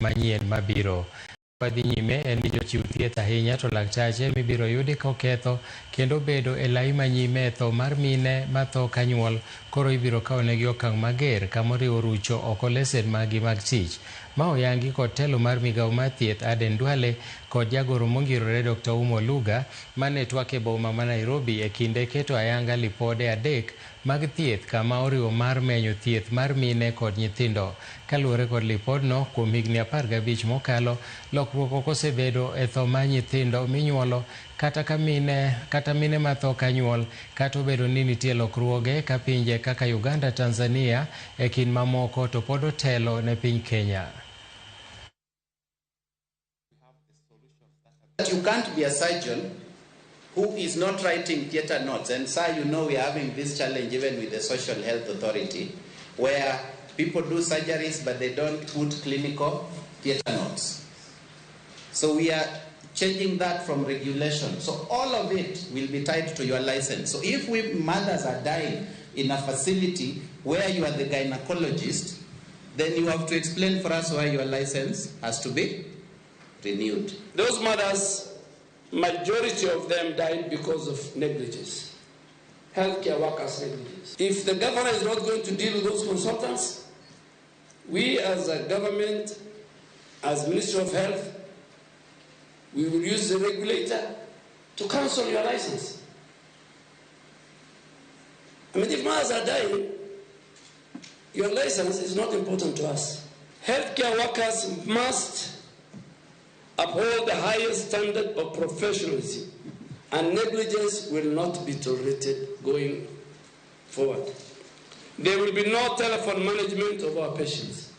Manyien mabiro. Wadhi nyime en ni jochiw thieth ahinya to laktache mibiro yudi koketho kendo bedo e lai manyime e tho mar mine matho kanyuol koro ibiro kawnegi okang' mager kamoriwo rucho oko lesen maggi mag tich. Ma oyangi kod telo mar migawo mar thieth Aden Duale kod jagoro mongirore Dr. Ouma Oluga mane twak e boma ma Nairobi e kinde keto ayanga lipode 3 mag thieth kama oriwo mar menyo thieth mar mine kod nyithindo. Kaluwore kod lipodno, kuom higni 15 mokalo, lokruok ok osebedo e tho mar nyithindo minyuolo kata ka mine kata mine matho kanyuol kata obedo ni nitie lokruoge ka pinje kaka Uganda, Tanzania e kind mamoko to pod otelo ne piny Kenya. You can't be a surgeon who is not writing theater notes. And sir, you know we are having this challenge even with the Social Health Authority, where people do surgeries but they don't put clinical theater notes. So we are changing that from regulation. So all of it will be tied to your license. So if we mothers are dying in a facility where you are the gynecologist, then you have to explain for us why your license has to be renewed. Those mothers, majority of them died because of negligence, healthcare workers' negligence. If the governor is not going to deal with those consultants, we as a government, as Ministry of Health, we will use the regulator to cancel your license. I mean, if mothers are dying, your license is not important to us. Healthcare workers must uphold the highest standard of professionalism, and negligence will not be tolerated going forward. There will be no telephone management of our patients.